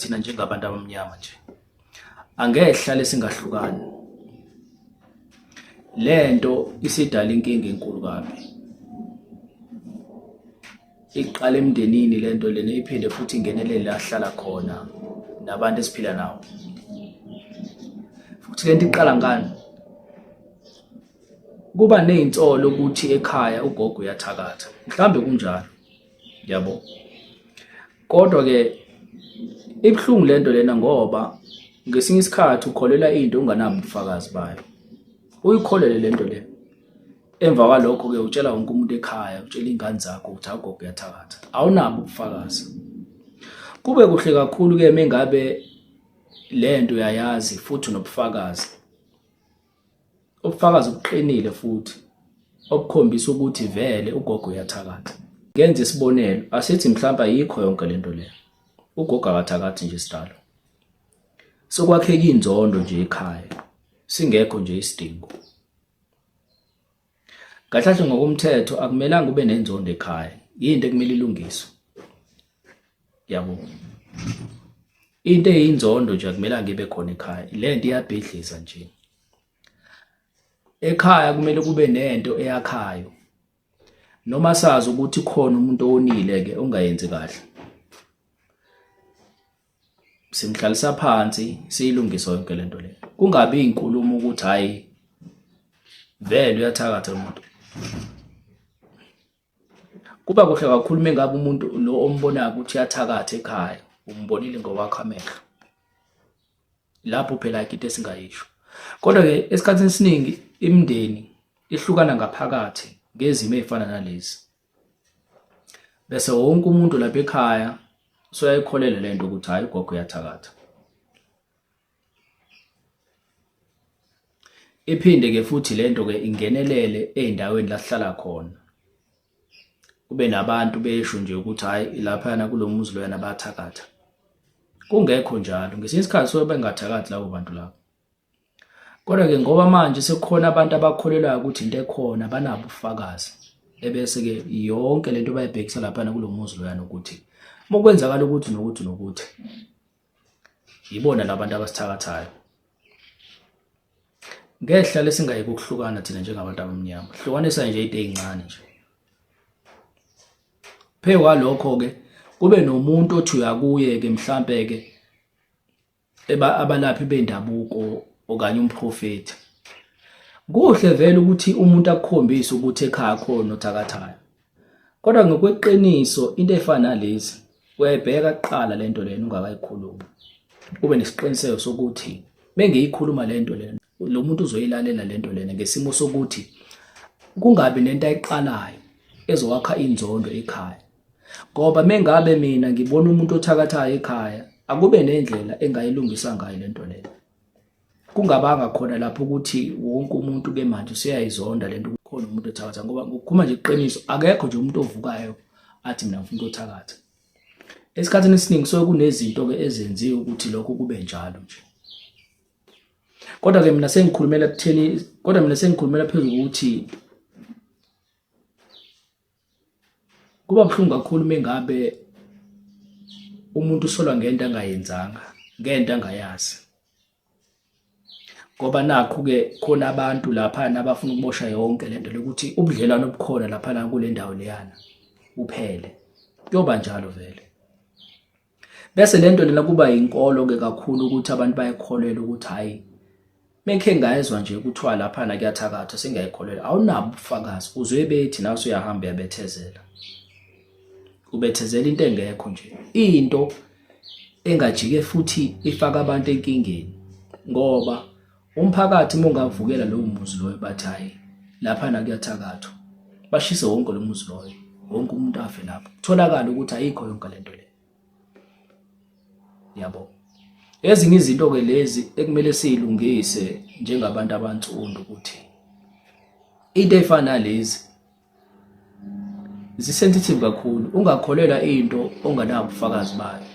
Thina njengabantu abamnyama nje angeke sihlale singahlukani. Lento isidala inkinga enkulu kabi. Iqala emndenini lento lena, iphinde futhi ingenelele la sihlala khona nabantu esiphila nawo. Futhi lento iqala ngani? Kuba nezinsolo ukuthi ekhaya ugogo uyathakatha, mhlawumbe kunjalo, yabo. Kodwa ke ibuhlungu lento lena ngoba ngesinye isikhathi ukholelwa into unganabo ubufakazi bayo, uyikholele lento le. Emva kwalokho ke utshela wonke umuntu ekhaya, utshela iy'ngane zakho ukuthi ugogo uyathakatha, awunabo ubufakazi. Kube kuhle kakhulu ke mengabe lento uyayazi futhi unobufakazi, ubufakazi obuqinile futhi obukhombisa ukuthi vele ugogo uyathakatha. Ngenze isibonelo, asithi mhlawumbe ayikho yonke lento le, ugogo akathakathi nje sidalo, sokwakheka inzondo nje ekhaya singekho nje isidingo. Kahle kahle ngokomthetho akumelanga ube nenzondo ekhaya, yinto ekumele ilungiswe, yabo. Into eyinzondo nje akumelanga ibe khona ekhaya, le nto iyabhidliza nje. Ekhaya kumele kube nento eyakhayo, noma sazi ukuthi khona umuntu owonile ke ongayenzi kahle, simhlalisa phansi siyilungise yonke lento le, kungabi inkulumo ukuthi hayi vele uyathakatha lo muntu. Kuba kuhle kakhulu uma ngabe umuntu lo ombonayo ukuthi uyathakatha ekhaya, umbonile ngowakho amehlo, lapho phela ayikho into esingayisho. Kodwa-ke esikhathini esiningi imindeni ihlukana ngaphakathi ngezimo ey'fana nalezi, bese wonke umuntu lapha ekhaya usuyayikholelwa le nto ukuthi hhayi ugogo uyathakatha. Iphinde-ke futhi le nto-ke ingenelele ey'ndaweni la sihlala khona, kube nabantu besho nje ukuthi hhayi laphayana kulo muzi loyana bayathakatha, kungekho njalo. Ngesinye isikhathi suke bengathakathi labo bantu labo, kodwa-ke ngoba manje sekukhona abantu abakholelwayo ukuthi into ekhona banabo ubufakazi, ebese-ke yonke lento bayibhekisa laphana kulo muzi loyana ukuthi uma kwenzakala ukuthi nokuthi nokuthi, yibona labantu abasithakathayo. Ngeke sihlale singayeki ukuhlukana thina njengabantu abamnyama, hlukanisa nje into ey'ncane nje. Phezu kwalokho-ke kube nomuntu othi uyakuye-ke mhlampe-ke abalaphi bendabuko okanye umprofethi. Kuhle vele ukuthi umuntu akukhombise ukuthi ekhaya khona othakathayo, kodwa ngokweqiniso into efana nalezi uyayibheka kuqala lento lena ungakayikhulumi, ube nesiqiniseko sokuthi mengiyikhuluma lento lena lo muntu uzoyilalela lento lena, ngesimo sokuthi kungabi nento ayiqalayo ezowakha inzondo ekhaya. Ngoba mengabe mina ngibona umuntu othakathayo ekhaya, akube nendlela engayilungisa ngayo lento lena, kungabanga khona lapho ukuthi wonke umuntu ke manje useyayizonda lento kukhona umuntu othakatha. Ngoba ngokukhuluma nje iqiniso, akekho nje umuntu ovukayo athi mina ngifuna uthakatha. Esikhathini esiningi kusuke kunezinto ke ezenziwe ukuthi lokho kube njalo nje. Kodwa ke mina sengikhulumela kutheni, kodwa mina sengikhulumela phezulu ukuthi kuba buhlungu kakhulu mengabe umuntu usolwa ngento angayenzanga, ngento angayazi. Ngoba nakhu-ke khona abantu laphana abafuna ukumosha yonke lento lokuthi ubudlelwano obukhona laphana kule ndawo leyana buphele. Kuyoba njalo vele. Bese lento lena kuba inkolo-ke kakhulu ukuthi abantu bayikholelwa ukuthi hhayi mekhe ngayezwa nje kuthiwa laphana kuyathakathwa sengiyayikholelwa. Awunabo ubufakazi, uzwe bethi nawe usuyahamba uyabethezela, ubethezela into engekho nje, into engajike futhi ifaka abantu enkingeni. Ngoba umphakathi uma ungavukela lowo muzi loyo bathi hhayi laphana kuyathakathwa, bashise wonke lo muzi loyo, wonke umuntu afe lapho, kutholakale ukuthi ayikho yonke lento le, yabo. Ezinye izinto-ke lezi ekumele siyilungise njengabantu abansundu ukuthi into ey'fana nalezi zi-sensitive kakhulu, ungakholelwa into onganabo ubufakazi bayo.